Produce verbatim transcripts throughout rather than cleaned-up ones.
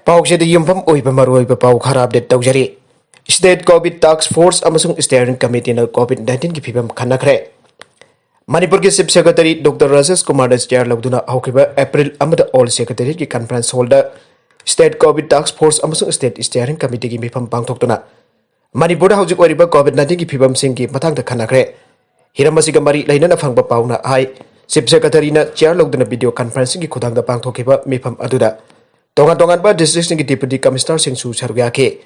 ꯄꯥꯎꯁꯤꯗ ꯌꯨꯝꯐꯝ ꯑꯣꯏꯕ ꯃꯔꯨꯑꯣꯏꯕ ꯄꯥꯎ ꯈꯔ ꯑꯞꯗꯦꯠ ꯇꯧꯖꯔꯤ꯫ ꯁ꯭ꯇꯦꯠ ꯀꯣꯚꯤꯗ ꯇꯥꯁꯛ ꯐꯣꯔꯁ ꯑꯃꯁꯨꯡ ꯁ꯭ꯇꯤꯌꯔꯤꯡ ꯀꯃꯤꯇꯤꯅ ꯀꯣꯚꯤꯗ ꯅꯥꯏꯟꯇꯤꯟꯒꯤ ꯐꯤꯕꯝ ꯈꯟꯅꯈ꯭ꯔꯦ꯫ ꯃꯅꯤꯄꯨꯔꯒꯤ ꯆꯤꯐ ꯁꯦꯀ꯭ꯔꯦꯇꯔꯤ ꯗꯣꯛꯇꯔ ꯔꯥꯖꯦꯁ ꯀꯨꯃꯥꯔꯅ ꯆꯤꯌꯥꯔ ꯂꯧꯗꯨꯅ ꯍꯧꯈꯤꯕ ꯑꯦꯄ꯭ꯔꯤꯜ ꯑꯃꯗ ꯑꯣꯜ ꯁꯦꯀ꯭ꯔꯦꯇꯔꯤꯌꯦꯠꯀꯤ ꯀꯟꯐꯔꯦꯟꯁ ꯍꯣꯜꯗ ꯁ꯭ꯇꯦꯠ ꯀꯣꯚꯤꯗ ꯇꯥꯁꯛ ꯐꯣꯔꯁ ꯑꯃꯁꯨꯡ ꯁ꯭ꯇꯦꯠ ꯁ꯭ꯇꯤꯌꯔꯤꯡ ꯀꯃꯤꯇꯤꯒꯤ ꯃꯤꯐꯝ ꯄꯥꯡꯊꯣꯛꯇꯨꯅ ꯃꯅꯤꯄꯨꯔꯗ ꯍꯧꯖꯤꯛ ꯑꯣꯏꯔꯤꯕ ꯀꯣꯚꯤꯗ ꯅꯥꯏꯟꯇꯤꯟꯒꯤ ꯐꯤꯕꯝꯁꯤꯡꯒꯤ ꯃꯇꯥꯡꯗ ꯈꯟꯅꯈ꯭ꯔꯦ꯫ ꯍꯤꯔꯝ ꯑꯁꯤꯒ ꯃꯔꯤ ꯂꯩꯅꯅ ꯐꯪꯕ ꯄꯥꯎꯅ ꯍꯥꯏ, ꯆꯤꯐ ꯁꯦꯀ꯭ꯔꯦꯇꯔꯤꯅ ꯆꯤꯌꯥꯔ ꯂꯧꯗꯨꯅ ꯚꯤꯗꯤꯑꯣ ꯀꯟꯐꯔꯦꯟꯁꯤꯡꯒꯤ ꯈꯨꯊꯥꯡꯗ ꯄꯥꯡꯊꯣꯛꯈꯤꯕ ꯃꯤꯐꯝ ꯑꯗꯨꯗ ꯇꯣꯉꯥꯟ ꯇꯣꯉꯥꯟꯕ ꯗꯤꯁꯇ꯭ꯔꯤꯛꯁꯤꯡꯒꯤ ꯗꯤꯄ꯭ꯌꯨꯇꯤ ꯀꯃꯤꯁꯅꯔꯁꯤꯡꯁꯨ ꯁꯔꯨꯛ ꯌꯥꯈꯤ꯫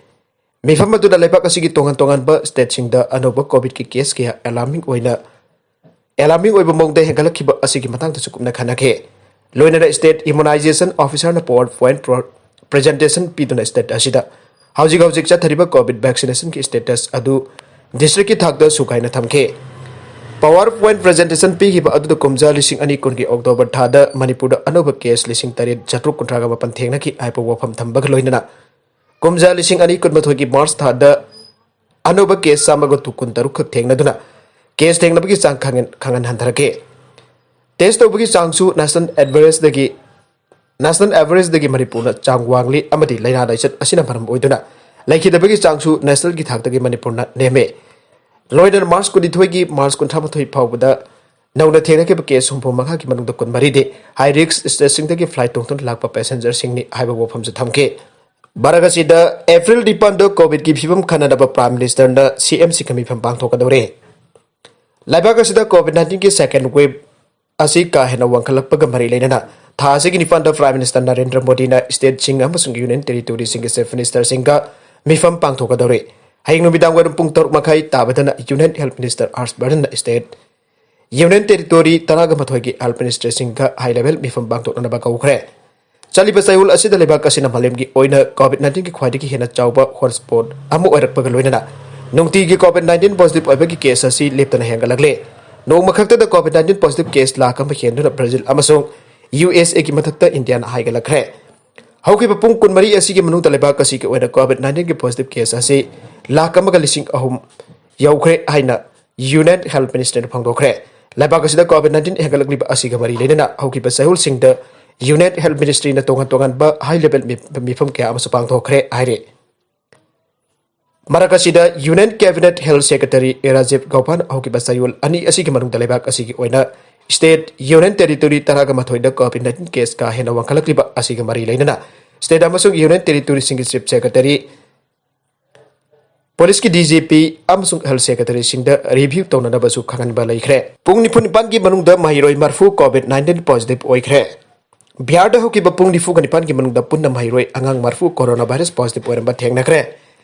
ꯃꯤꯐꯝ ꯑꯗꯨꯗ ꯂꯩꯕꯥꯛ ꯑꯁꯤꯒꯤ ꯇꯣꯉꯥꯟ ꯇꯣꯉꯥꯟꯕ ꯁ꯭ꯇꯦꯠꯁꯤꯡꯗ ꯑꯅꯧꯕ ꯀꯣꯚꯤꯗꯀꯤ ꯀꯦꯁ ꯀꯌꯥ ꯑꯦꯂꯥꯔꯃꯤꯡ ꯑꯣꯏꯅ, ꯑꯦꯂꯥꯔꯃꯤꯡ ꯑꯣꯏꯕ ꯃꯑꯣꯡꯗ ꯍꯦꯟꯒꯠꯂꯛꯈꯤꯕ ꯑꯁꯤꯒꯤ ꯃꯇꯥꯡꯗꯁꯨ ꯀꯨꯞꯅ ꯈꯟꯅꯈꯤ꯫ ꯂꯣꯏꯅꯅ ꯁ꯭ꯇꯦꯠ ꯏꯃ꯭ꯌꯨꯅꯥꯏꯖꯦꯁꯟ ꯑꯣꯐꯤꯁꯔꯅ ꯄꯥꯋꯔ ꯄꯣꯏꯟꯠ ꯄ꯭ꯔꯣ-, ꯄ꯭ꯔꯖꯦꯟꯇꯦꯁꯟ ꯄꯤꯗꯨꯅ ꯁ꯭ꯇꯦꯠ ꯑꯁꯤꯗ ꯍꯧꯖꯤꯛ ꯍꯧꯖꯤꯛ ꯆꯠꯊꯔꯤꯕ ꯀꯣꯚꯤꯗ ꯚꯦꯛꯁꯤꯅꯦꯁꯟꯒꯤ ꯁ꯭ꯇꯦꯇꯁ ꯑꯗꯨ ꯗꯤꯁꯇ꯭ꯔꯤꯛꯀꯤ ꯊꯥꯛꯇ ꯁꯨꯒꯥꯏꯅ ꯊꯝꯈꯤ꯫ ꯄꯥꯋꯔ ꯄꯣꯏꯟꯠ ꯄ꯭ꯔꯖꯦꯟꯇꯦꯁꯟ ꯄꯤꯈꯤꯕ ꯑꯗꯨꯗ ꯀꯨꯝꯖꯥ ꯂꯤꯁꯤꯡ ꯑꯅꯤ ꯀꯨꯟꯒꯤ ꯑꯣꯛꯇꯣꯕꯔ ꯊꯥꯗ ꯃꯅꯤꯄꯨꯔꯗ ꯑꯅꯧꯕ ꯀꯦꯁ ꯂꯤꯁꯤꯡ ꯇꯔꯦꯠ ꯆꯥꯇ꯭ꯔꯨꯛ ꯀꯨꯟꯊ꯭ꯔꯥꯒ ꯃꯥꯄꯟ ꯊꯦꯡꯅꯈꯤ ꯍꯥꯏꯕ ꯋꯥꯐꯝ ꯊꯝꯕꯒ ꯂꯣꯏꯅꯅ ꯀꯨꯝꯖꯥ ꯂꯤꯁꯤꯡ ꯑꯅꯤ ꯀꯨꯟꯃꯥꯊꯣꯏꯒꯤ ꯃꯥꯔꯆ ꯊꯥꯗ ꯑꯅꯧꯕ ꯀꯦꯁ ꯆꯥꯝꯃꯒ ꯀꯨꯟꯇꯔꯨꯛ ꯈꯛ ꯊꯦꯡꯅꯗꯨꯅ ꯀꯦꯁ ꯊꯦꯡꯅꯕꯒꯤ ꯆꯥꯡ ꯈꯪꯍꯟ-, ꯈꯪꯍꯟ ꯍꯟꯊꯔꯛꯈꯤ꯫ ꯇꯦꯁ ꯇꯧꯕꯒꯤ ꯆꯥꯡꯁꯨ ꯅꯦꯁꯅꯦꯜ ꯑꯦꯚꯔꯦꯖꯗꯒꯤ, ꯅꯦꯁꯅꯦꯜ ꯑꯦꯚꯔꯦꯖꯗꯒꯤ ꯃꯅꯤꯄꯨꯔꯅ ꯆꯥꯡ ꯋꯥꯡꯂꯤ ꯑꯃꯗꯤ ꯂꯥꯏꯅꯥ ꯂꯥꯏꯆꯠ ꯑꯁꯤꯅ ꯃꯔꯝ ꯑꯣꯏꯗꯨꯅ ꯂꯩꯈꯤꯗꯕꯒꯤ ꯆꯥꯡꯁꯨ ꯅꯦꯁꯅꯦꯜꯒꯤ ꯊꯥꯛꯇꯒꯤ ꯃꯅꯤꯄꯨꯔꯅ ꯅꯦꯝꯃꯤ꯫ ꯂꯣꯏꯅꯅ ꯃꯥꯔꯆ ꯀꯨꯟꯅꯤꯊꯣꯏꯒꯤ ꯃꯥꯔꯆ ꯀꯨꯟꯊ꯭ꯔꯥ ꯃꯥꯊꯣꯏ ꯐꯥꯎꯕꯗ ꯅꯧꯅ ꯊꯦꯡꯅꯈꯤꯕ ꯀꯦꯁ ꯍꯨꯝꯐꯨ ꯃꯉꯥꯒꯤ ꯃꯅꯨꯡꯗ ꯀꯨꯟꯃꯔꯤꯗꯤ ꯍꯥꯏ ꯔꯤꯁꯛ ꯁ꯭ꯇꯦꯠꯁꯤꯡꯗꯒꯤ ꯐ꯭ꯂꯥꯏꯠ ꯇꯣꯡꯗꯨꯅ ꯂꯥꯛꯄ ꯄꯦꯁꯦꯟꯖꯔꯁꯤꯡꯅꯤ ꯍꯥꯏꯕ ꯋꯥꯐꯝꯁꯨ ꯊꯝꯈꯤ꯫ ꯚꯥꯔꯠ ꯑꯁꯤꯗ ꯑꯦꯄ꯭ꯔꯤꯜ ꯅꯤꯄꯥꯟꯗ ꯀꯣꯚꯤꯗꯀꯤ ꯐꯤꯕꯝ ꯈꯟꯅꯅꯕ ꯄ꯭ꯔꯥꯏꯝ ꯃꯤꯅꯤꯁꯇꯔꯅ ꯁꯤ ꯑꯦꯝ ꯁꯤꯒ ꯃꯤꯐꯝ ꯄꯥꯡꯊꯣꯛꯀꯗꯧꯔꯤ꯫ ꯂꯩꯕꯥꯛ ꯑꯁꯤꯗ ꯀꯣꯚꯤꯗ ꯅꯥꯏꯟꯇꯤꯟꯒꯤ ꯁꯦꯀꯦꯟ ꯋꯦꯕ ꯑꯁꯤ ꯀꯥ ꯍꯦꯟꯅ ꯋꯥꯡꯈꯠꯂꯛꯄꯒ ꯃꯔꯤ ꯂꯩꯅꯅ ꯊꯥ ꯑꯁꯤꯒꯤ ꯅꯤꯄꯥꯟꯗ ꯄ꯭ꯔꯥꯏꯝ ꯃꯤꯅꯤꯁꯇꯔ ꯅꯔꯦꯟꯗ꯭ꯔ ꯃꯣꯗꯤꯅ ꯁ꯭ꯇꯦꯠꯁꯤꯡ ꯑꯃꯁꯨꯡ ꯌꯨꯅꯤꯌꯟ ꯇꯦꯔꯤꯇꯣꯔꯤꯁꯤꯡꯒꯤ ꯆꯤꯐ ꯃꯤꯅꯤꯁꯇꯔꯁꯤꯡꯒ ꯃꯤꯐꯝ ꯄꯥꯡꯊꯣꯛꯀꯗꯧꯔꯤ꯫ ꯍꯌꯦꯡ ꯅꯨꯃꯤꯗꯥꯡ ꯋꯥꯏꯔꯝ ꯄꯨꯡ ꯇꯔꯨꯛ ꯃꯈꯥꯏ ꯇꯥꯕꯗꯅ ꯌꯨꯅꯤꯌꯟ ꯍꯦꯜꯊ ꯃꯤꯅꯤꯁꯇꯔ ꯍꯔꯁ ꯕꯔꯙꯟꯅ ꯁ꯭ꯇꯦꯠ ꯌꯨꯅꯤꯌꯟ ꯇꯦꯔꯤꯇꯣꯔꯤ ꯇꯔꯥꯒ ꯃꯥꯊꯣꯏꯒꯤ ꯍꯦꯜꯊ ꯃꯤꯅꯤꯁꯇꯔꯁꯤꯡꯒ ꯍꯥꯏ ꯂꯦꯚꯦꯜ ꯃꯤꯐꯝ ꯄꯥꯡꯊꯣꯛꯅꯅꯕ ꯀꯧꯈ꯭ꯔꯦ꯫ ꯆꯠꯂꯤꯕ ꯆꯌꯣꯜ ꯑꯁꯤꯗ ꯂꯩꯕꯥꯛ ꯑꯁꯤꯅ ꯃꯥꯂꯦꯝꯒꯤ ꯑꯣꯏꯅ ꯀꯣꯚꯤꯗ ꯅꯥꯏꯟꯇꯤꯟꯒꯤ ꯈ꯭ꯋꯥꯏꯗꯒꯤ ꯍꯦꯟꯅ ꯆꯥꯎꯕ ꯍꯣꯠꯁ꯭ꯄꯣꯠ ꯑꯃ ꯑꯣꯏꯔꯛꯄꯒ ꯂꯣꯏꯅꯅ ꯅꯨꯡꯇꯤꯒꯤ ꯀꯣꯚꯤꯗ ꯅꯥꯏꯟꯇꯤꯟ ꯄꯣꯖꯤꯇꯤꯚ ꯑꯣꯏꯕꯒꯤ ꯀꯦꯁ ꯑꯁꯤ ꯂꯦꯞꯇꯅ ꯍꯦꯟꯒꯠꯂꯛꯂꯦ꯫ ꯅꯣꯡꯃ ꯈꯛꯇꯗ Covid nineteen positive case lakh ꯑꯃ ꯍꯦꯟꯗꯨꯅ ꯕ꯭ꯔꯥꯖꯤꯜ ꯑꯃꯁꯨꯡ ꯌꯨ ꯑꯦꯁ ꯑꯦꯒꯤ ꯃꯊꯛꯇ ꯏꯟꯗꯤꯌꯥꯅ ꯍꯥꯏꯒꯠꯂꯛꯈ꯭ꯔꯦ꯫ ꯍꯧꯈꯤꯕ ꯄꯨꯡ ꯀꯨꯟꯃꯔꯤ ꯑꯁꯤꯒꯤ ꯃꯅꯨꯡꯗ ꯂꯩꯕꯥꯛ ꯑꯁꯤꯒꯤ ꯑꯣꯏꯅ ꯀꯣꯚꯤꯗ ꯅꯥꯏꯟꯇꯤꯟꯒꯤ ꯄꯣꯖꯤꯇꯤꯚ ꯀꯦꯁ ꯑꯁꯤ ꯂꯥꯈ ꯑꯃꯒ ꯂꯤꯁꯤꯡ ꯑꯍꯨꯝ ꯌꯧꯈ꯭ꯔꯦ ꯍꯥꯏꯅ ꯌꯨꯅꯤꯌꯟ ꯍꯦꯜꯊ ꯃꯤꯅꯤꯁꯇꯔꯅ ꯐꯣꯡꯗꯣꯛꯈ꯭ꯔꯦ꯫ ꯂꯩꯕꯥꯛ ꯑꯁꯤꯗ ꯀꯣꯚꯤꯗ ꯅꯥꯏꯟꯇꯤꯟ ꯍꯦꯟꯒꯠꯂꯛꯂꯤꯕ ꯑꯁꯤꯒ ꯃꯔꯤ ꯂꯩꯅꯅ ꯍꯧꯈꯤꯕ ꯆꯌꯣꯜꯁꯤꯡꯗ Union Health Ministryꯅ ꯇꯣꯉꯥꯟ ꯇꯣꯉꯥꯟꯕ high level ꯃꯤ-, ꯃꯤꯐꯝ ꯀꯌꯥ ꯑꯃꯁꯨ ꯄꯥꯡꯊꯣꯛꯈ꯭ꯔꯦ ꯍꯥꯏꯔꯤ꯫ ꯃꯔꯛ ꯑꯁꯤꯗ Union Cabinet Health Secretary Rajiv ꯒꯧꯕꯥꯅ ꯍꯧꯈꯤꯕ ꯆꯌꯣꯜ ꯑꯅꯤ ꯑꯁꯤꯒꯤ ꯃꯅꯨꯡꯗ ꯂꯩꯕꯥꯛ ꯑꯁꯤꯒꯤ ꯑꯣꯏꯅ state, Union Territory ꯇꯔꯥꯒ ꯃꯥꯊꯣꯏꯗ COVID nineteen case ꯀꯥ ꯍꯦꯟꯅ ꯋꯥꯡꯈꯠꯂꯛꯂꯤꯕ ꯑꯁꯤꯒ ꯃꯔꯤ ꯂꯩꯅꯅ state ꯑꯃꯁꯨꯡ Union Territoryꯁꯤꯡꯒꯤ Chief Secretary, Policeꯀꯤ D G P ꯑꯃꯁꯨꯡ Health Secretaryꯁꯤꯡꯗ review ꯇꯧꯅꯅꯕꯁꯨ ꯈꯪꯍꯟꯕ ꯂꯩꯈ꯭ꯔꯦ꯫ ꯄꯨꯡ ꯅꯤꯐꯨ ꯅꯤꯄꯥꯟꯒꯤ ꯃꯅꯨꯡꯗ ꯃꯍꯩꯔꯣꯏ ꯃꯔꯐꯨ COVID nineteen positive ꯑꯣꯏꯈ꯭ꯔꯦ꯫ ꯕꯤꯍꯥꯔꯗ ꯍꯧꯈꯤꯕ ꯄꯨꯡ ꯅꯤꯐꯨꯒ ꯅꯤꯄꯥꯟꯒꯤ ꯃꯅꯨꯡꯗ ꯄꯨꯟꯅ ꯃꯍꯩꯔꯣꯏ ꯑꯉꯥꯡ ꯃꯔꯐꯨ coronavirus positive ꯑꯣꯏꯔꯝꯕ ꯊꯦꯡꯅꯈ꯭ꯔꯦ꯫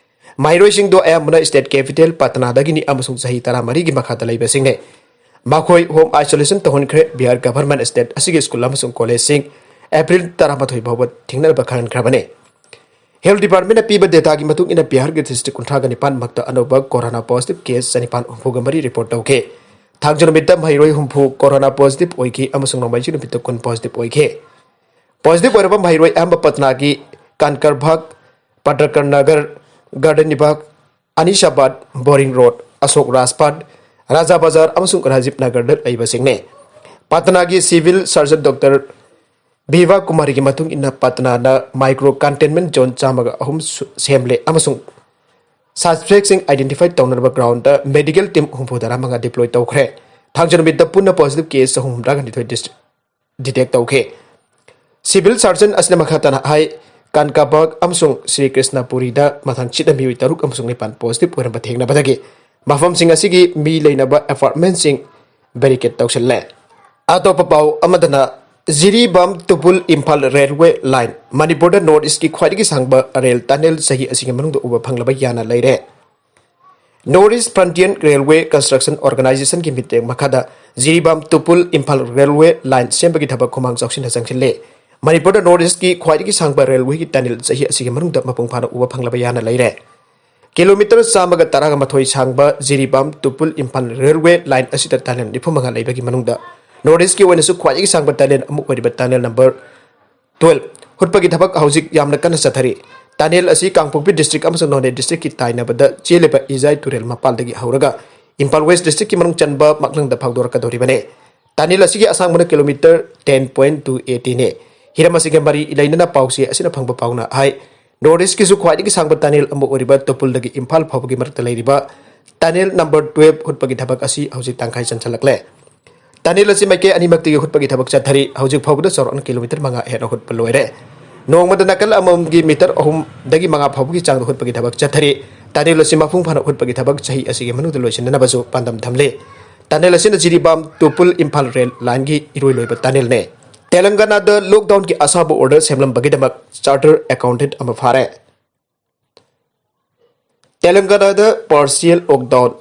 ꯃꯍꯩꯔꯣꯏꯁꯤꯡꯗꯣ ꯑꯌꯥꯝꯕꯅ state capital ꯄꯇꯅꯥꯗꯒꯤꯅꯤ ꯑꯃꯁꯨꯡ ꯆꯍꯤ ꯇꯔꯥꯃꯔꯤꯒꯤ ꯃꯈꯥꯗ ꯂꯩꯕꯁꯤꯡꯅꯤ꯫ ꯃꯈꯣꯏ home isolation ꯇꯧꯍꯟꯈ꯭ꯔꯦ꯫ Bihar government state ꯑꯁꯤꯒꯤ school ꯑꯃꯁꯨꯡ collegeꯁꯤꯡ April ꯇꯔꯥꯃꯥꯊꯣꯏ ꯐꯥꯎꯕ ꯊꯤꯡꯅꯅꯕ ꯈꯪꯍꯟꯈ꯭ꯔꯕꯅꯤ꯫ Health Departmentꯅ ꯄꯤꯕ dataꯒꯤ ꯃꯇꯨꯡ ꯏꯟꯅ ꯕꯤꯍꯥꯔꯒꯤ district ꯀꯨꯟꯊ꯭ꯔꯥꯒ ꯅꯤꯄꯥꯟ ꯃꯛꯇ ꯑꯅꯧꯕ corona positive case ꯆꯅꯤꯄꯥꯟ ꯍꯨꯝꯐꯨꯒ ꯃꯔꯤ report ꯇꯧꯈꯤ꯫ ꯊꯥꯡꯖ ꯅꯨꯃꯤꯠꯇ ꯃꯍꯩꯔꯣꯏ ꯍꯨꯝꯐꯨ corona positive ꯑꯣꯏꯈꯤ ꯑꯃꯁꯨꯡ ꯅꯣꯡꯃꯥꯏꯖꯤꯡ ꯅꯨꯃꯤꯠꯇ ꯀꯨꯟ positive ꯑꯣꯏꯈꯤ꯫ Positive ꯑꯣꯏꯔꯕ ꯃꯍꯩꯔꯣꯏ ꯑꯌꯥꯝꯕ ꯄꯠꯅꯥꯒꯤ ꯀꯥꯟꯀꯔꯕꯥꯒ, ꯄꯥꯇ꯭ꯔꯀꯔ ꯅꯒꯔ, ꯒꯥꯔꯗꯦꯟ ꯕꯥꯒ, ꯑꯅꯤꯁꯥꯕꯥꯗ, ꯕꯣꯔꯤꯡ ꯔꯣꯗ, ꯑꯁꯣꯛ ꯔꯥꯖꯄꯥꯠ, ꯔꯥꯖꯥ ꯕꯖꯥꯔ ꯑꯃꯁꯨꯡ Rajiv ꯅꯒꯔꯗ ꯂꯩꯕꯁꯤꯡꯅꯤ꯫ ꯄꯠꯅꯥꯒꯤ civil surgeon Doctor Biva ꯀꯨꯃꯥꯔꯤꯒꯤ ꯃꯇꯨꯡ ꯏꯟꯅ ꯄꯠꯅꯥꯅ micro containment zone ꯆꯥꯝꯃꯒ ꯑꯍꯨꯝ ꯁꯨ-, ꯁꯦꯝꯂꯦ ꯑꯃꯁꯨꯡ suspectꯁꯤꯡ identify ꯇꯧꯅꯅꯕ groundꯗ medical team ꯍꯨꯝꯐꯨ ꯇꯔꯥꯃꯉꯥ deploy ꯇꯧꯈ꯭ꯔꯦ꯫ ꯊꯥꯡꯖ ꯅꯨꯃꯤꯠꯇ ꯄꯨꯟꯅ positive case ꯆꯍꯨꯝ ꯍꯨꯝꯗ꯭ꯔꯥꯒ ꯅꯤꯊꯣꯏ detect ꯇꯧꯈꯤ꯫ Civil surgeon ꯑꯁꯤꯅ ꯃꯈꯥ ꯇꯥꯅ ꯍꯥꯏ, ꯀꯥꯟꯀꯥꯕꯥꯒ ꯑꯃꯁꯨꯡ ꯁ꯭ꯔꯤ ꯀ꯭ꯔꯤꯁꯅꯄꯨꯔꯤꯗ ꯃꯊꯪ ꯆꯤꯠꯅ ꯃꯤꯑꯣꯏ ꯇꯔꯨꯛ ꯑꯃꯁꯨꯡ ꯅꯤꯄꯥꯟ positive ꯑꯣꯏꯔꯝꯕ ꯊꯦꯡꯅꯕꯗꯒꯤ ꯃꯐꯝꯁꯤꯡ ꯑꯁꯤꯒꯤ ꯃꯤ ꯂꯩꯅꯕ apartmentꯁꯤꯡ barricade ꯇꯧꯁꯤꯜꯂꯦ꯫ ꯑꯇꯣꯞꯄ ꯄꯥꯎ ꯑꯃꯗꯅ, ꯖꯤꯔꯤꯕꯥꯝ ꯇꯨꯄꯨꯜ ꯏꯝꯐꯥꯜ railway line, ꯃꯅꯤꯄꯨꯔꯗ North Eastꯀꯤ ꯈ꯭ꯋꯥꯏꯗꯒꯤ ꯁꯥꯡꯕ rail tunnel ꯆꯍꯤ ꯑꯁꯤꯒꯤ ꯃꯅꯨꯡꯗ ꯎꯕ ꯐꯪꯂꯕ ꯌꯥꯅ ꯂꯩꯔꯦ꯫ North East Frontier Railway Construction Organizationꯒꯤ ꯃꯤꯠꯌꯦꯡ ꯃꯈꯥꯗ ꯖꯤꯔꯤꯕꯥꯝ ꯇꯨꯄꯨꯜ ꯏꯝꯐꯥꯜ railway line ꯁꯦꯝꯕꯒꯤ ꯊꯕꯛ ꯈꯨꯃꯥꯡ ꯆꯥꯎꯁꯤꯟꯅ ꯆꯪꯁꯤꯜꯂꯦ꯫ ꯃꯅꯤꯄꯨꯔꯗ North Eastꯀꯤ ꯈ꯭ꯋꯥꯏꯗꯒꯤ ꯁꯥꯡꯕ railwayꯒꯤ tunnel ꯆꯍꯤ ꯑꯁꯤꯒꯤ ꯃꯅꯨꯡꯗ ꯃꯄꯨꯡ ꯐꯥꯅ ꯎꯕ ꯐꯪꯂꯕ ꯌꯥꯅ ꯂꯩꯔꯦ꯫ Kilometre ꯆꯥꯝꯃꯒ ꯇꯔꯥꯃꯥꯊꯣꯏ ꯁꯥꯡꯕ ꯖꯤꯔꯤꯕꯥꯝ ꯇꯨꯄꯨꯜ ꯏꯝꯐꯥꯜ railway line ꯑꯁꯤꯗ tunnel ꯅꯤꯐꯨ ꯃꯉꯥ ꯂꯩꯕꯒꯤ ꯃꯅꯨꯡꯗ North Eastꯀꯤ ꯑꯣꯏꯅꯁꯨ ꯈ꯭ꯋꯥꯏꯗꯒꯤ ꯁꯥꯡꯕ tunnel ꯑꯃ ꯑꯣꯏꯔꯤꯕ tunnel number twelve ꯍꯨꯠꯄꯒꯤ ꯊꯕꯛ ꯍꯧꯖꯤꯛ ꯌꯥꯝꯅ ꯀꯟꯅ ꯆꯠꯊꯔꯤ꯫ Tunnel ꯑꯁꯤ ꯀꯥꯡꯄꯣꯛꯄꯤ district ꯑꯃꯁꯨꯡ ꯅꯣꯅꯦ districtꯀꯤ ꯇꯥꯏꯅꯕꯗ ꯆꯦꯜꯂꯤꯕ ꯏꯖꯥꯏ ꯇꯨꯔꯦꯜ ꯃꯄꯥꯜꯗꯒꯤ ꯍꯧꯔꯒ ꯏꯝꯐꯥꯜ West districtꯀꯤ ꯃꯅꯨꯡ ꯆꯟꯕ ꯃꯛꯂꯪꯗ ꯐꯥꯎꯗꯣꯔꯛꯀꯗꯧꯔꯤꯕꯅꯤ꯫ ꯇꯅꯦꯜ ꯑꯁꯤꯒꯤ ꯑꯁꯥꯡꯕꯅ kilometre ten point two eighty ꯅꯤ꯫ ꯍꯤꯔꯝ ꯑꯁꯤꯒ ꯃꯔꯤ ꯂꯩꯅꯅ ꯄꯥꯎꯆꯦ ꯑꯁꯤꯅ ꯐꯪꯕ ꯄꯥꯎꯅ ꯍꯥꯏ, ꯅꯣꯔꯠ ꯏꯁꯀꯤꯁꯨ ꯈ꯭ꯋꯥꯏꯗꯒꯤ ꯁꯥꯡꯕ ꯇꯅꯦꯜ ꯑꯃ ꯑꯣꯏꯔꯤꯕ ꯇꯨꯄꯨꯜꯗꯒꯤ ꯏꯝꯐꯥꯜ ꯐꯥꯎꯕꯒꯤ ꯃꯔꯛꯇ ꯂꯩꯔꯤꯕ ꯇꯅꯦꯜ ꯅꯝꯕꯔ twelve ꯍꯨꯠꯄꯒꯤ ꯊꯕꯛ ꯑꯁꯤ ꯍꯧꯖꯤꯛ ꯇꯪꯈꯥꯏ ꯆꯟꯁꯤꯜꯂꯛꯂꯦ꯫ ꯇꯅꯦꯜ ꯑꯁꯤ ꯃꯥꯏꯀꯩ ꯑꯅꯤꯃꯛꯇꯒꯤ ꯍꯨꯠꯄꯒꯤ ꯊꯕꯛ ꯆꯠꯊꯔꯤ꯫ ꯍꯧꯖꯤꯛ ꯐꯥꯎꯕꯗ ꯆꯥꯎꯔꯥꯛꯅ ꯀꯤꯂꯣꯃꯤꯇꯔ ꯃꯉꯥ ꯍꯦꯟꯅ ꯍꯨꯠꯄ ꯂꯣꯏꯔꯦ꯫ ꯅꯣꯡꯃꯗ ꯅꯥꯀꯜ ꯑꯃꯃꯝꯒꯤ ꯃꯤꯇꯔ ꯑꯍꯨꯝꯗꯒꯤ ꯃꯉꯥ ꯐꯥꯎꯕꯒꯤ ꯆꯥꯡꯗ ꯍꯨꯠꯄꯒꯤ ꯊꯕꯛ ꯆꯠꯊꯔꯤ꯫ ꯇꯅꯦꯜ ꯑꯁꯤ ꯃꯄꯨꯡ ꯐꯥꯅ ꯍꯨꯠꯄꯒꯤ ꯊꯕꯛ ꯆꯍꯤ ꯑꯁꯤꯒꯤ ꯃꯅꯨꯡꯗ ꯂꯣꯏꯁꯤꯟꯅꯅꯕꯁꯨ ꯄꯥꯟꯗꯝ ꯊꯝꯂꯤ꯫ ꯇꯅꯦꯜ ꯑꯁꯤꯅ ꯖꯤꯔꯤꯕꯥꯝ ꯇꯨꯄꯨꯜ ꯏꯝꯐꯥꯜ ꯔꯦꯜ ꯂꯥꯏꯟꯒꯤ ꯏꯔꯣꯏ ꯂꯣꯏꯕ ꯇꯅꯦꯜꯅꯤ꯫ ꯇꯦꯂꯪꯒꯥꯅꯥꯗ ꯂꯣꯛꯗꯥꯎꯟꯒꯤ ꯑꯁꯥꯕ ꯑꯣꯔꯗꯔ ꯁꯦꯝꯂꯝꯕꯒꯤꯗꯃꯛ ꯆꯥꯔꯇꯔ ꯑꯦꯀꯥꯎꯟꯇꯦꯟꯠ ꯑꯃ ꯐꯥꯔꯦ꯫ ꯇꯦꯂꯪꯒꯥꯅꯥꯗ ꯄꯥꯔꯁꯤꯌꯦꯜ ꯂꯣꯛꯗꯥꯎꯟ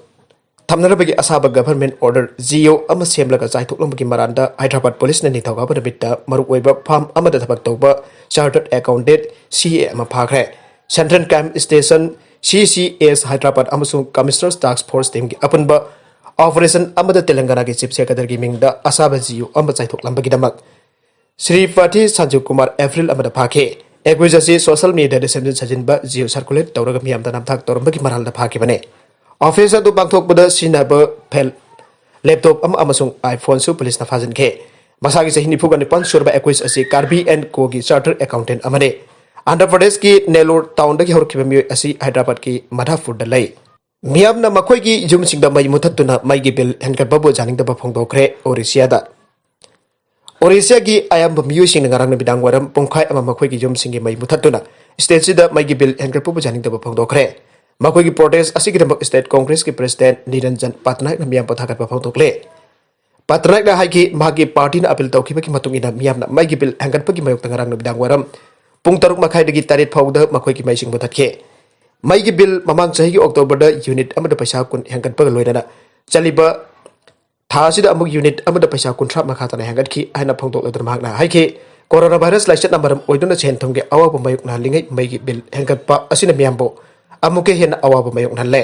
ꯊꯝꯅꯅꯕꯒꯤ ꯑꯁꯥꯕ ꯒꯚꯔꯟꯃꯦꯟꯠ ꯑꯣꯔꯗꯔ, ꯖꯤꯑꯣ, ꯑꯃ ꯁꯦꯝꯂꯒ ꯆꯥꯏꯊꯣꯛꯂꯝꯕꯒꯤ ꯃꯔꯥꯟꯗ ꯍꯥꯏꯗ꯭ꯔꯕꯥꯗ ꯄꯨꯂꯤꯁꯅ ꯅꯤꯡꯊꯧꯀꯥꯕ ꯅꯨꯃꯤꯠꯇ ꯃꯔꯨꯑꯣꯏꯕ ꯐꯥꯔꯝ ꯑꯃꯗ ꯊꯕꯛ ꯇꯧꯕ ꯆꯥꯔꯇꯔ ꯑꯦꯀꯥꯎꯟꯇꯦꯟꯠ, ꯁꯤꯑꯦ, ꯑꯃ ꯐꯥꯈ꯭ꯔꯦ꯫ ꯁꯦꯟꯇ꯭ꯔꯦꯜ ꯀ꯭ꯔꯥꯏꯝ ꯁ꯭ꯇꯦꯁꯟ, ꯁꯤꯁꯤꯑꯦꯁ, ꯍꯥꯏꯗ꯭ꯔꯕꯥꯗ ꯑꯃꯁꯨꯡ ꯀꯃꯤꯁꯅꯔꯁ ꯇꯥꯁꯛ ꯐꯣꯔꯁ ꯇꯤꯝꯒꯤ ꯑꯄꯨꯟꯕ ꯑꯣꯄꯔꯦꯁꯟ ꯑꯃꯗ ꯇꯦꯂꯪꯒꯥꯅꯥꯒꯤ ꯆꯤꯐ ꯁꯦꯀ꯭ꯔꯦꯇꯔꯤꯒꯤ ꯃꯤꯡꯗ ꯑꯁꯥꯕ ꯖꯤꯑꯣ ꯑꯃ ꯆꯥꯏꯊꯣꯛꯂꯝꯕꯒꯤꯗꯃꯛ ꯁ꯭ꯔꯤ ꯄꯥꯊꯤ ꯁꯟꯖꯤꯕ ꯀꯨꯃꯥꯔ ꯑꯦꯄ꯭ꯔꯤꯜ ꯑꯃꯗ ꯐꯥꯈꯤ꯫ ꯑꯦꯀ꯭ꯌꯨꯖ ꯑꯁꯤ ꯁꯣꯁꯤꯌꯦꯜ ꯃꯤꯗꯤꯌꯥꯗ ꯁꯦꯝꯖꯤꯟ ꯁꯥꯖꯤꯟꯕ ꯖꯤꯑꯣ ꯁꯔꯀꯨꯂꯦꯠ ꯇꯧꯔꯒ ꯃꯤꯌꯥꯝꯗ ꯅꯝꯊꯥꯛ ꯇꯧꯔꯝꯕꯒꯤ ꯃꯔꯥꯜꯗ ꯐꯥꯈꯤꯕꯅꯤ꯫ ꯑꯣꯐꯦꯟꯁ ꯑꯗꯨ ꯄꯥꯡꯊꯣꯛꯄꯗ ꯁꯤꯖꯤꯟꯅꯕ ꯐꯦꯜ, ꯂꯦꯞꯇꯣꯞ ꯑꯃ ꯑꯃꯁꯨꯡ ꯑꯥꯏꯐꯣꯟꯁꯨ ꯄꯨꯂꯤꯁꯅ ꯐꯥꯖꯤꯟꯈꯤ꯫ ꯃꯁꯥꯒꯤ ꯆꯍꯤ ꯅꯤꯐꯨꯒ ꯅꯤꯄꯥꯟ ꯁꯨꯔꯕ ꯑꯦꯀ꯭ꯌꯨꯖ ꯑꯁꯤ ꯀꯥꯔꯕꯤ ꯑꯦꯟ ꯀꯣꯒꯤ ꯆꯥꯔꯇꯔ ꯑꯦꯀꯥꯎꯟꯇꯦꯟꯠ ꯑꯃꯅꯤ꯫ ꯑꯟꯙ꯭ꯔ ꯄ꯭ꯔꯗꯦꯁꯀꯤ ꯅꯦꯂꯣꯔ ꯇꯥꯎꯟꯗꯒꯤ ꯍꯧꯔꯛꯈꯤꯕ ꯃꯤꯑꯣꯏ ꯑꯁꯤ ꯍꯥꯏꯗ꯭ꯔꯕꯥꯗꯀꯤ ꯃꯙꯥꯄꯨꯔꯗ ꯂꯩ꯫ ꯃꯤꯌꯥꯝꯅ ꯃꯈꯣꯏꯒꯤ ꯌꯨꯝꯁꯤꯡꯗ ꯃꯩ ꯃꯨꯊꯠꯇꯨꯅ ꯃꯩꯒꯤ ꯕꯤꯜ ꯍꯦꯟꯒꯠꯄꯕꯨ ꯌꯥꯅꯤꯡꯗꯕ ꯐꯣꯡꯗꯣꯛꯈ꯭ꯔꯦ ꯑꯣꯔꯤꯁꯤꯌꯥꯗ꯫ ꯑꯣꯔꯤꯁꯤꯌꯥꯒꯤ ꯑꯌꯥꯝꯕ ꯃꯤꯑꯣꯏꯁꯤꯡꯅ ꯉꯔꯥꯡ ꯅꯨꯃꯤꯗꯥꯡ ꯋꯥꯏꯔꯝ ꯄꯨꯡꯈꯥꯏ ꯑꯃ ꯃꯈꯣꯏꯒꯤ ꯌꯨꯝꯁꯤꯡꯒꯤ ꯃꯩ ꯃꯨꯊꯠꯇꯨꯅ ꯁ꯭ꯇꯦꯠꯁꯤꯗ ꯃꯩꯒꯤ ꯕꯤꯜ ꯍꯦꯟꯒꯠꯄꯕꯨ ꯌꯥꯅꯤꯡꯗꯕ ꯐꯣꯡꯗꯣꯛꯈ꯭ꯔꯦ꯫ ꯃꯈꯣꯏꯒꯤ ꯄ꯭ꯔꯣꯇꯦꯁ ꯑꯁꯤꯒꯤꯗꯃꯛ ꯁ꯭ꯇꯦꯠ ꯀꯣꯡꯒ꯭ꯔꯦꯁꯀꯤ ꯄ꯭ꯔꯦꯁꯤꯗꯦꯟꯠ ꯅꯤꯔꯟꯖꯟ ꯄꯠꯅꯥꯌꯛꯅ ꯃꯤꯌꯥꯝꯕꯨ ꯊꯥꯒꯠꯄ ꯐꯣꯡꯗꯣꯛꯂꯦ꯫ ꯄꯠꯅꯥꯌꯛꯅ ꯍꯥꯏꯈꯤ, ꯃꯍꯥꯛꯀꯤ ꯄꯥꯔꯇꯤꯅ ꯑꯄꯤꯜ ꯇꯧꯈꯤꯕꯒꯤ ꯃꯇꯨꯡ ꯏꯟꯅ ꯃꯤꯌꯥꯝꯅ ꯃꯩꯒꯤ ꯕꯤꯜ ꯍꯦꯟꯒꯠꯄꯒꯤ ꯃꯥꯌꯣꯛꯇ ꯉꯔꯥꯡ ꯅꯨꯃꯤꯗꯥꯡ ꯋꯥꯏꯔꯝ ꯄꯨꯡ ꯇꯔꯨꯛ ꯃꯈꯥꯏꯗꯒꯤ ꯇꯔꯦꯠ ꯐꯥꯎꯕꯗ ꯃꯈꯣꯏꯒꯤ ꯃꯩꯁꯤꯡ ꯃꯨꯊꯠꯈꯤ꯫ ꯃꯩꯒꯤ ꯕꯤꯜ ꯃꯃꯥꯡ ꯆꯍꯤꯒꯤ ꯑꯣꯛꯇꯣꯕꯔꯗ ꯌꯨꯅꯤꯠ ꯑꯃꯗ ꯄꯩꯁꯥ ꯀꯨꯟ ꯍꯦꯟꯒꯠꯄꯒ ꯂꯣꯏꯅꯅ ꯆꯠꯂꯤꯕ ꯊꯥ ꯑꯁꯤꯗ ꯑꯃꯨꯛ ꯌꯨꯅꯤꯠ ꯑꯃꯗ ꯄꯩꯁꯥ ꯀꯨꯟꯊ꯭ꯔꯥ ꯃꯈꯥ ꯇꯥꯅ ꯍꯦꯟꯒꯠꯈꯤ ꯍꯥꯏꯅ ꯐꯣꯡꯗꯣꯛꯂꯗꯨꯅ ꯃꯍꯥꯛꯅ ꯍꯥꯏꯈꯤ, ꯀꯣꯔꯣꯅꯥ ꯚꯥꯏꯔꯁ ꯂꯥꯏꯆꯠꯅ ꯃꯔꯝ ꯑꯣꯏꯗꯨꯅ ꯁꯦꯟ ꯊꯨꯝꯒꯤ ꯑꯋꯥꯕ ꯃꯥꯌꯣꯛꯅꯍꯜꯂꯤꯉꯩ ꯃꯩꯒꯤ ꯕꯤꯜ ꯍꯦꯟꯒꯠꯄ ꯑꯁꯤꯅ ꯃꯤꯌꯥꯝꯕꯨ ꯑꯃꯨꯛꯀ ꯍꯦꯟꯅ ꯑꯋꯥꯕ ꯃꯥꯌꯣꯛꯅꯍꯜꯂꯦ꯫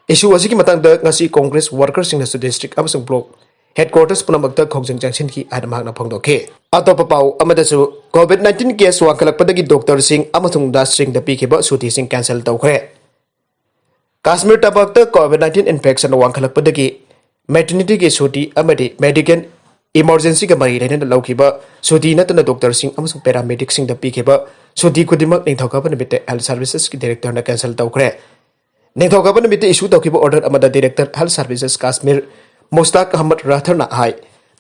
ꯏꯁꯨ ꯑꯁꯤꯒꯤ ꯃꯇꯥꯡꯗ ꯉꯁꯤ ꯀꯣꯡꯒ꯭ꯔꯦꯁ ꯋꯥꯔꯀꯔꯁꯤꯡꯅꯁꯨ ꯗꯤꯁꯇ꯭ꯔꯤꯛ ꯑꯃꯁꯨꯡ ꯕ꯭ꯂꯣꯛ ꯍꯦꯗꯀ꯭ꯋꯥꯇꯔꯁ ꯄꯨꯝꯅꯃꯛꯇ ꯈꯣꯡꯖꯪ ꯆꯪꯁꯤꯟꯈꯤ ꯍꯥꯏꯅ ꯃꯍꯥꯛꯅ ꯐꯣꯡꯗꯣꯛꯈꯤ꯫ ꯑꯇꯣꯞꯄ ꯄꯥꯎ ꯑꯃꯗꯁꯨ, ꯀꯣꯚꯤꯗ ꯅꯥꯏꯟꯇꯤꯟ ꯀꯦꯁ ꯋꯥꯡꯈꯠꯂꯛꯄꯗꯒꯤ ꯗꯣꯛꯇꯔꯁꯤꯡ ꯑꯃꯁꯨꯡ ꯅꯔꯁꯁꯤꯡꯗ ꯄꯤꯈꯤꯕ ꯁꯨꯇꯤꯁꯤꯡ ꯀꯦꯟꯁꯦꯜ ꯇꯧꯈ꯭ꯔꯦ꯫ ꯀꯥꯁꯃꯤꯔ ꯇꯝꯄꯥꯛꯇ ꯀꯣꯚꯤꯗ ꯅꯥꯏꯟꯇꯤꯟ ꯏꯟꯐꯦꯛꯁꯟ ꯋꯥꯡꯈꯠꯂꯛꯄꯗꯒꯤ ꯃꯦꯇꯔꯅꯤꯇꯤꯒꯤ ꯁꯨꯇꯤ ꯑꯃꯗꯤ ꯃꯦꯗꯤꯀꯦꯜ ꯏꯃꯔꯖꯦꯟꯁꯤꯒ ꯃꯔꯤ ꯂꯩꯅꯅ ꯂꯧꯈꯤꯕ ꯁꯨꯇꯤ ꯅꯠꯇꯅ ꯗꯣꯛꯇꯔꯁꯤꯡ ꯑꯃꯁꯨꯡ ꯄꯦꯔꯥꯃꯦꯗꯤꯛꯁꯤꯡꯗ ꯄꯤꯈꯤꯕ ꯁꯨꯇꯤ ꯈꯨꯗꯤꯡꯃꯛ ꯅꯤꯡꯊꯧꯀꯥꯕ ꯅꯨꯃꯤꯠꯇ ꯍꯦꯜꯊ ꯁꯔꯚꯤꯁꯦꯁꯀꯤ ꯗꯥꯏꯔꯦꯛꯇꯔꯅ ꯀꯦꯟꯁꯦꯜ ꯇꯧꯈ꯭ꯔꯦ꯫ ꯅꯤꯡꯊꯧꯀꯥꯕ ꯅꯨꯃꯤꯠꯇ ꯏꯁꯨ ꯇꯧꯈꯤꯕ ꯑꯣꯔꯗꯔ ꯑꯃꯗ director health services Kashmir Mushtaq Ahmad ꯔꯥꯊꯔꯅ ꯍꯥꯏ,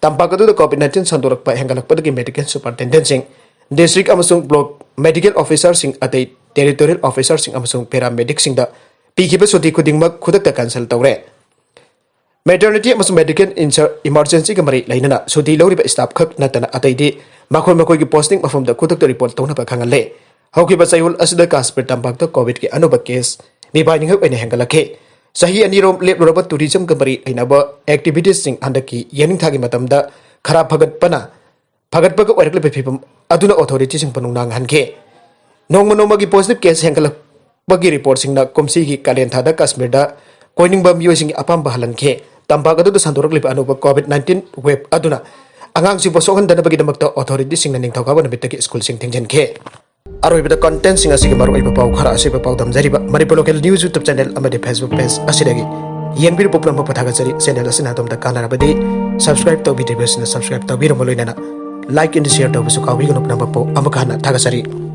ꯇꯝꯄꯥꯛ ꯑꯗꯨꯗ ꯀꯣꯚꯤꯗ ꯅꯥꯏꯟꯇꯤꯟ ꯁꯟꯗꯣꯔꯛꯄ ꯍꯦꯟꯒꯠꯂꯛꯄꯗꯒꯤ ꯃꯦꯗꯤꯀꯦꯜ ꯁꯨꯄꯔꯇꯦꯟꯗꯦꯟꯁꯤꯡ, ꯗꯤꯁꯇ꯭ꯔꯤꯛ ꯑꯃꯁꯨꯡ ꯕ꯭ꯂꯣꯛ ꯃꯦꯗꯤꯀꯦꯜ ꯑꯣꯐꯤꯁꯥꯔꯁꯤꯡ, ꯑꯇꯩ ꯇꯦꯔꯤꯇꯣꯔꯤꯌꯦꯜ ꯑꯣꯐꯤꯁꯥꯔꯁꯤꯡ ꯑꯃꯁꯨꯡ ꯄꯦꯔꯥꯃꯦꯗꯤꯛꯁꯤꯡꯗ ꯄꯤꯈꯤꯕ ꯁꯨꯇꯤ ꯈꯨꯗꯤꯡꯃꯛ ꯈꯨꯗꯛꯇ ꯀꯦꯟꯁꯦꯜ ꯇꯧꯔꯦ꯫ ꯃꯦꯇꯔꯅꯤꯇꯤ ꯑꯃꯁꯨꯡ ꯃꯦꯗꯤꯀꯦꯜ ꯏꯟꯁꯔ ꯏꯃꯔꯖꯦꯟꯁꯤꯒ ꯃꯔꯤ ꯂꯩꯅꯅ ꯁꯨꯇꯤ ꯂꯧꯔꯤꯕ ꯁ꯭ꯇꯥꯐ ꯈꯛ ꯅꯠꯇꯅ ꯑꯇꯩꯗꯤ ꯃꯈꯣꯏ ꯃꯈꯣꯏꯒꯤ ꯄꯣꯁꯇꯤꯡ ꯃꯐꯝꯗ ꯈꯨꯗꯛꯇ ꯔꯤꯄꯣꯔꯠ ꯇꯧꯅꯕ ꯈꯪꯍꯜꯂꯦ꯫ ꯍꯧꯈꯤꯕ ꯆꯌꯣꯜ ꯑꯁꯤꯗ ꯀꯥꯁꯃꯤꯔ ꯇꯝꯄꯥꯛꯇ ꯀꯣꯚꯤꯗꯀꯤ ꯑꯅꯧꯕ ꯀꯦꯁ ꯃꯤꯄꯥꯏꯅꯤꯡꯉꯥꯏ ꯑꯣꯏꯅ ꯍꯦꯟꯒꯠꯂꯛꯈꯤ꯫ ꯆꯍꯤ ꯑꯅꯤꯔꯣꯝ ꯂꯦꯞꯂꯨꯔꯕ ꯇꯨꯔꯤꯖꯝꯒ ꯃꯔꯤ ꯂꯩꯅꯕ ꯑꯦꯛꯇꯤꯚꯤꯇꯤꯁꯁꯤꯡ ꯍꯟꯗꯛꯀꯤ ꯌꯦꯅꯤꯡꯊꯥꯒꯤ ꯃꯇꯝꯗ ꯈꯔ ꯐꯒꯠꯄꯅ, ꯐꯒꯠꯄꯒ ꯑꯣꯏꯔꯛꯂꯤꯕ ꯐꯤꯕꯝ ꯑꯗꯨꯅ ꯑꯣꯊꯣꯔꯤꯇꯤꯁꯤꯡ ꯄꯨꯛꯅꯤꯡ ꯅꯨꯡꯉꯥꯏꯍꯟꯈꯤ꯫ ꯅꯣꯡꯃ ꯅꯣꯡꯃꯒꯤ ꯄꯣꯖꯤꯇꯤꯚ ꯀꯦꯁ ꯍꯦꯟꯒꯠꯂꯛꯄꯒꯤ ꯔꯤꯄꯣꯔꯠꯁꯤꯡꯅ ꯀꯨꯝꯁꯤꯒꯤ ꯀꯥꯂꯦꯟ ꯊꯥꯗ ꯀꯥꯁꯃꯤꯔꯗ ꯀꯣꯏꯅꯤꯡꯕ ꯃꯤꯑꯣꯏꯁꯤꯡꯒꯤ ꯑꯄꯥꯝꯕ ꯍꯜꯍꯟꯈꯤ꯫ ꯇꯝꯄꯥꯛ ꯑꯗꯨꯗ ꯁꯟꯗꯣꯔꯛꯂꯤꯕ ꯑꯅꯧꯕ ꯀꯣꯚꯤꯗ ꯅꯥꯏꯟꯇꯤꯟ ꯋꯦꯕ ꯑꯗꯨꯅ ꯑꯉꯥꯡꯁꯤꯡꯕꯨ ꯁꯣꯛꯍꯟꯗꯅꯕꯒꯤꯗꯃꯛꯇ ꯑꯣꯊꯣꯔꯤꯇꯤꯁꯤꯡꯅ ꯅꯤꯡꯊꯧꯀꯥꯕ ꯅꯨꯃꯤꯠꯇꯒꯤ ꯁ꯭ꯀꯨꯜꯁꯤꯡ ꯊꯤꯡꯖꯤꯟꯈꯤ꯫ ꯑꯔꯣꯏꯕꯗ ꯀꯟꯇꯦꯟꯁꯤꯡ ꯑꯁꯤꯒꯤ ꯃꯔꯨꯑꯣꯏꯕ ꯄꯥꯎ ꯈꯔ ꯑꯁꯤꯕ ꯄꯥꯎꯗꯝꯖꯔꯤꯕ Manipur local news YouTube channel ꯑꯃꯗꯤ ꯐꯦꯁꯕꯨꯛ ꯄꯦꯖ ꯑꯁꯤꯗꯒꯤ ꯌꯦꯡꯕꯤꯔꯨꯕ ꯄꯨꯝꯅꯃꯛꯄꯨ ꯊꯥꯒꯠꯆꯔꯤ꯫ ꯆꯦꯅꯦꯜ ꯑꯁꯤꯅ ꯑꯗꯣꯝꯗ ꯀꯥꯟꯅꯔꯕꯗꯤ ꯁꯕꯁꯀ꯭ꯔꯥꯏꯕ ꯇꯧꯕꯤꯗ꯭ꯔꯤꯕꯁꯤꯡꯅ ꯁꯕꯁꯀ꯭ꯔꯥꯏꯕ ꯇꯧꯕꯤꯔꯝꯕ ꯂꯣꯏꯅꯅ ꯂꯥꯏꯛ ꯑꯦꯟ ꯁꯤꯌꯔ ꯇꯧꯕꯁꯨ ꯀꯥꯎꯕꯤꯒꯅꯨ꯫ ꯄꯨꯝꯅꯃꯛꯄꯨ ꯑꯃꯨꯛꯀ ꯍꯟꯅ ꯊꯥꯒꯠꯆꯔꯤ꯫